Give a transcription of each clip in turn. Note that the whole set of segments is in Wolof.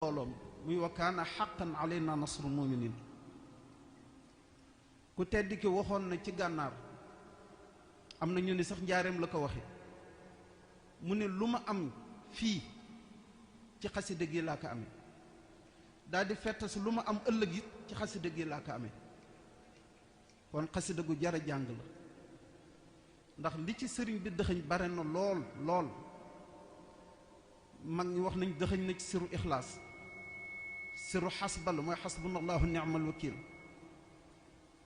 mbooloom muy wa kaana xaqan alayna nasrul muminin. ku tedd ki waxoon na ci gànnaar, am na ñu ni sax njaareem la ko waxe, mu ne lu ma am fii ci xasida gi laa ko amee, daal di fettas lu ma am ëllëg it ci xasida gi laa ko amee. kon xasida gu jara jàng la, ndax li ci sëriñ bi dëxëñ bare na lool lool. mag ñi wax nañ dëxëñ na ci siru ixlaas, siru xasbal mooy xasbunallahu ni'mal wakil,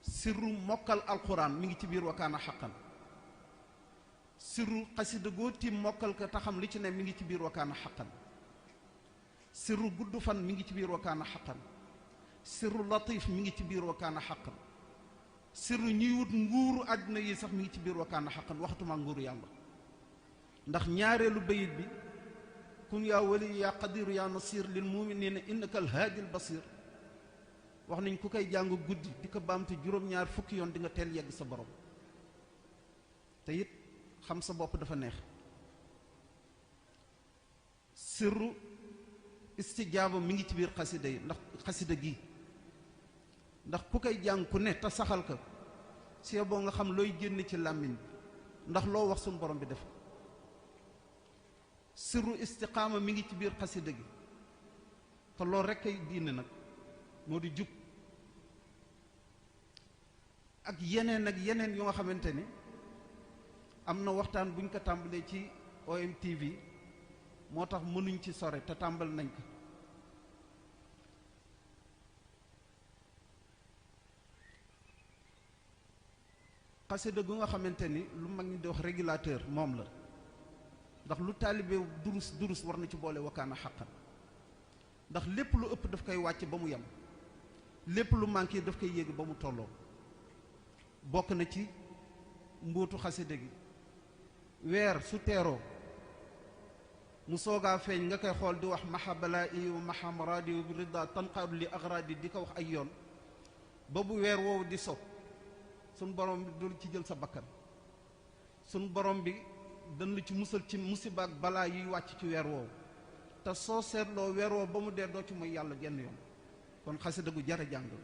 siru mokkal alquran mi ngi ci biir wakaana xaqan, siru xasida goo tiim mokkal ko taxam li ci ne mi ngi ci biir wakaana xaqan, siru gudd fan mi ngi ci biir wakaana xaqan, siru latif mi ngi ci biir wakaana xaqan, siru ñuy wut nguuru àdduna yi sax mi ngi ci biir wakaana xaqan, waxtuma nguuru yàlla. ndax ñaareelu bayit bi kun yaa wali yaa qadiru yaa nasir lil muminina innaka alhaadi albasir, wax nañ ku koy jàng guddi di ko baamte juróom-ñaar fukki yoon di nga teel yegg sa borom. te it xam sa bopp dafa neex. sirru istijaaba mi ngi ci biir xasida yi, ndax xasida gi ndax ku koy jàng ku ne te saxal ko see boo nga xam looy génn ci làmmiñ ndax loo wax suñu borom bi def. sirru istiqaama mi ngi ci biir xasida gi, te loolu rekk ay diine nag moo di jub ak yeneen yu nga xamante ni am na waxtaan buñ ko tàmbalee ci OMTV moo tax mënuñ ci sore te tàmbal nañ ko. xasida gu nga xamante ni lu mag ñi di wax régulateur moom la, ndax lu taalibe durus war na ci boole wakaana xaqan, ndax lépp lu ëpp daf koy wàcc ba mu yem, lépp lu manqué daf koy yéeg ba mu tolloo. bokk na ci mbóotu xasida gi weer su teeroo mu soogaa feeñ nga koy xool di wax maha balaa'i wa maha maraadi wa bi rida tanqaadu li agradi di ko wax ay yoon ba bu weer woowu di so suñ borom bi dul ci jël sa bakkan, suñ borom bi dañ la ci musal ci musiba ak balaa yuy wàcc ci weer woowu, te soo seetloo weer woowu ba mu dee doo ci mooy yàlla genn yoon. kon xasida gu jara jàng la.